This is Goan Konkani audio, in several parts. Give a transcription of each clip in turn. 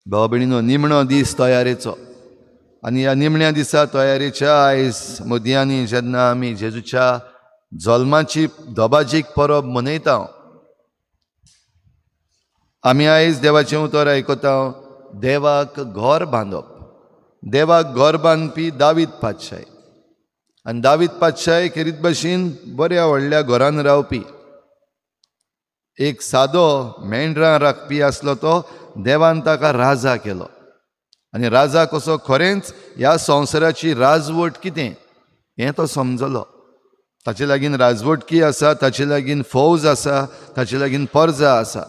भाव भयणीनो, निमणो दीस तयारेचो आनी ह्या निमण्या दिसा तयारेच्या आयज मदयांनी जेन्ना आमी जेजूच्या जल्माची दबाजीक परब मनयता, आमी आयज देवाचें उतर आयकता। देवाक घर बांदप, देवाक घर बांदपी दावीद पातशाय आनी दावीद पातशाय खेरीत भाशेन बऱ्या व्हडल्या घरान रावपी, एक सादो मेंढरां राखपी आसलो तो देवान ताका राजा केलो। आनी राजा कसो खरेंच ह्या संवसाराची राजवट कितें हें तो समजलो। ताचे लागीं राजवटकी आसा, ताचे लागीं फौज आसा, ताचे लागीं परजा आसा,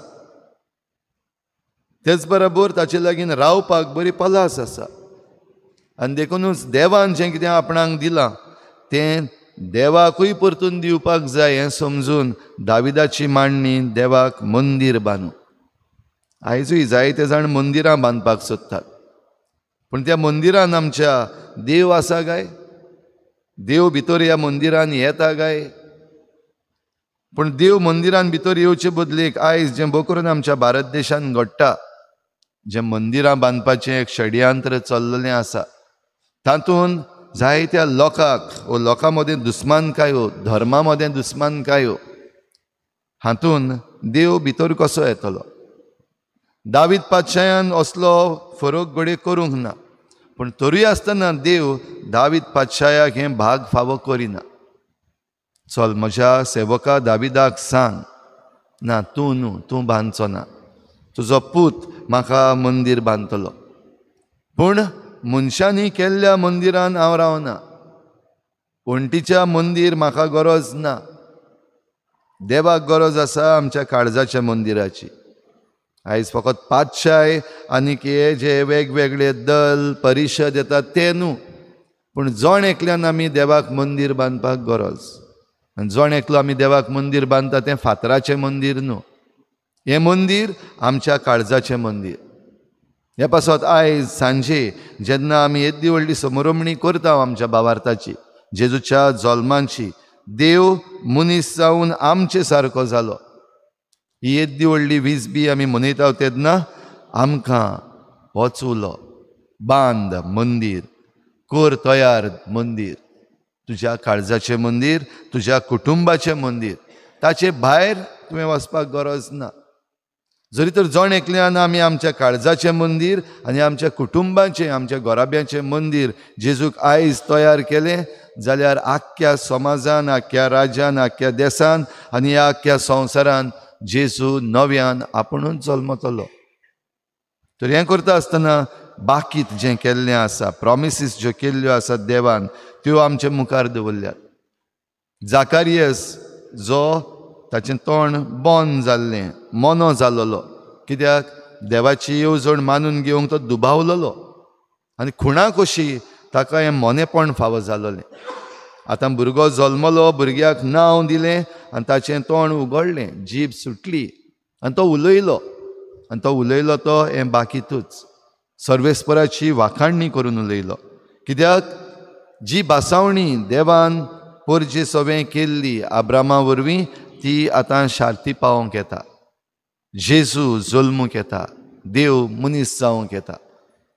तेच बरोबर ताचे लागीं रावपाक बरी पलास आसा। आनी देखूनच देवान जें कितें आपणाक दिलां तें देवाकूय परतून दिवपाक जाय हें समजून दाविदाची मांडणी देवाक मंदीर बांदू। आयजूय जायते जाण मंदिरां बांदपाक सोदतात, पूण त्या मंदिरान आमच्या देव आसा काय? देव भितर ह्या मंदिरान येता काय? पूण देव मंदिरान भितर येवचे बदलेक आयज जें बकरून आमच्या भारत देशान घडटा, जें मंदिरां बांदपाचें एक षडयंत्र चल्लेलें आसा, तातूंत जायत्या लोकांक वो लोकां मदें दुस्मानकायो, धर्मा मदें दुस्मानकायो, हातूंत देव भितर कसो येतलो? दावीद पातशायान असलो फरक घडये करूंक ना, पूण तरूय आसतना देव दावीद पातशायाक हें भाग फावो करिना। चल म्हज्या सेवका दाविदाक सांग, ना तूं न्हू, तूं बांदचो ना, तुजो पूत म्हाका मंदीर बांदतलो। पूण मनशांनी केल्ल्या मंदिरान हांव रावना, वण्टीच्या मंदीर म्हाका गरज ना, देवाक गरज आसा आमच्या काळजाच्या मंदिराची। आयज फकत पातशाय आनीक हे जे वेगवेगळे दल परिशद येतात ते न्हू, पूण जण एकल्यान आमी देवाक मंदीर बांदपाक गरज। आनी जण एकलो आमी देवाक मंदीर बांदता तें फातराचें मंदीर न्हू, हें मंदीर आमच्या काळजाचें मंदीर। हे पासत आयज सांजे जेन्ना आमी येद्दी व्हडली समरमणी करता आमच्या भावार्थाची, जेजूच्या जल्माची, देव मनीस जावन आमचे सारको जालो, ही येद्दी व्हडली वीज बी आमी मनयता तेन्ना आमकां होच उलो, बांद मंदीर, कर तयार मंदीर, तुज्या काळजाचें मंदीर, तुज्या कुटुंबाचें मंदीर, ताचे भायर तुवें वचपाक गरज ना। जरी तर जण एकल्यान आमी आमच्या काळजाचें मंदीर आनी आमच्या कुटुंबाचें, आमच्या घराब्याचें मंदीर जेजूक आयज तयार केलें जाल्यार आख्ख्या समाजान, आख्ख्या राज्यान, आख्ख्या देसान आनी ह्या आख्ख्या संवसारान जेजू नव्यान आपुणूच जल्मतलो। तर हें करता आसतना बाकीत जें केल्लें आसा, प्रॉमिसीस ज्यो केल्ल्यो आसात देवान, त्यो आमचे मुखार दवरल्यात। जाकारियस जो ताचें तोंड बंद जाल्लें, मोनो जाल्लो, कित्याक देवाची येवजण मानून घेवंक तो दुबावलेलो आनी खुणा कशी ताका हें मोनेपण फावो जाल्लें। आतां भुरगो जल्मलो, भुरग्याक नांव दिलें आनी ताचें तोंड उगडलें, जीब सुटली आनी तो उलयलो, आनी तो उलयलो तो हें बाकीतूच सर्वेस्पराची वाखाणणी करून उलयलो। कित्याक जी भासावणी देवान पोरजे सवें केल्ली आब्रामा वरवीं ती आतां शार्ती पावोवंक येता, जेजू जल्मूंक येता, देव मनीस जावंक येता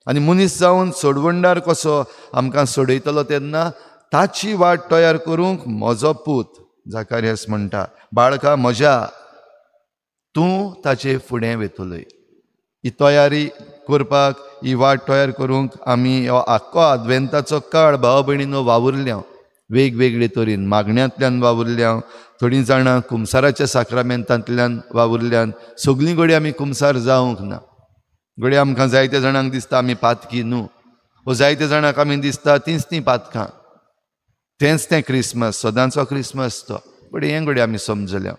आनी मनीस जावन सोडवणदार कसो आमकां सोडयतलो तेन्ना ताची वाट तयार करूंक म्हजो पूत जाकारियस म्हणटा, बाळका म्हज्या, तूं ताचे फुडें वेतलोय। ही तयारी करपाक, ही वाट तयार करूंक आमी हो आख्खो आदवेंताचो काळ भाव भयणीनो वावुरल्या, वेगवेगळे तरेन मागण्यांतल्यान वावुरल्या, थोडीं जाणां कुमसाराच्या साक्रामेंतांतल्यान वावुरल्यान। सगळीं घडये आमी कुमसार जावंक ना, घडये आमकां जायत्या जाणांक दिसता आमी पातकी न्हू, वो जायत्या जाणांक आमी दिसता तींच तीं पातकां, तेंच तें क्रिसमस, सदांचो क्रिसमस तो, घडये हें घडये आमी समजल्या।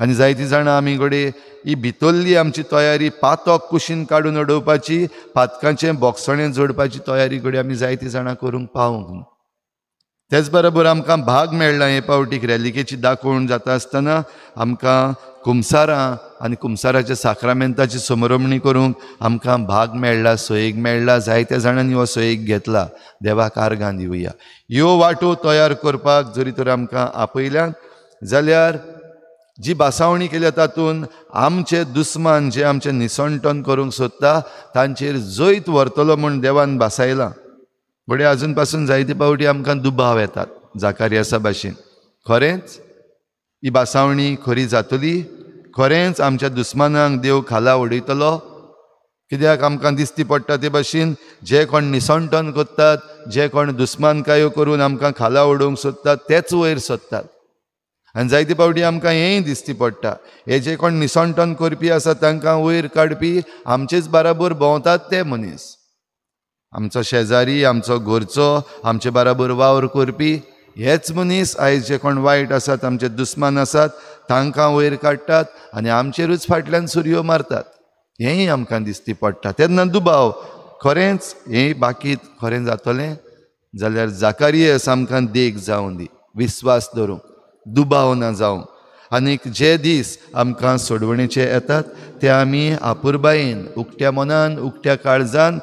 आनी जायतीं जाणां आमी घडये ही भितरली आमची तयारी पातक कुशीन काडून उडोवपाची, पातकांचें बोगसणें जोडपाची तयारी घडये आमी जायतीं जाणां करूंक पावूंक ना। तेच बरोबर आमकां भाग मेळ्ळा हे पावटीक रेलिकेची दाखोवण जाता आसतना आमकां कुमसारां आनी कुमसाराच्या साक्रामेंताची समरमणी करूंक आमकां भाग मेळ्ळा, सोयेक मेळ्ळा, जायत्या जाणांनी हो सोयेक घेतला। देवाक आर्गां दिवया। ह्यो वाटो तयार करपाक जरी तर आमकां आपयल्यान जाल्यार जी भासावणी केल्या तातूंत आमचे दुस्मान जे आमचें निसणटन करूंक सोदता तांचेर जैत व्हरतलो म्हूण देवान भासायलां. घडये आजून पासून जायते फावटी आमकां दुबाव येतात जाकारियासा भाशेन, खरेंच ही भासावणी खरी जातली? खरेंच आमच्या दुस्मानांक देव खाला उडयतलो? कित्याक आमकां दिसती पडटा ते भाशेन जे कोण निसणटन करतात, जे कोण दुस्मानकायो करून आमकां खाला उडोवंक सोदतात तेच वयर सोदतात. आनी जायते फावटी आमकां हेंय दिसती पडटा, हे जे कोण निसणटन करपी आसा तांकां वयर काडपी आमचेच बाराबर भोंवतात ते मनीस, आमचो शेजारी, आमचो घरचो, आमचे बाराबर वावर करपी हेच मनीस आयज जे कोण वायट आसात, आमचे दुस्मान आसात, तांकां वयर काडटात आनी आमचेरूच फाटल्यान सुरयो मारतात. हेंय आमकां दिसती पडटा. तेन्ना दुबाव, खरेंच हें बाकीत खरें जातलें? जाल्यार जाकारियस आमकां देख जावं दी, विस्वास धरूंक, दुबाव ना जावं. आनीक जे दीस आमकां सोडवणेचे येतात ते आमी आपुरबायेन, उक्त्या मनान, उक्त्या काळजान,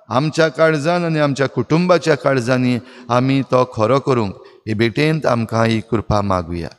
आमच्या काळजान आनी आमच्या कुटुंबाच्या काळजांनी आमी तो खरो करूंक हे भेटेंत आमकां ही कृपा मागुया.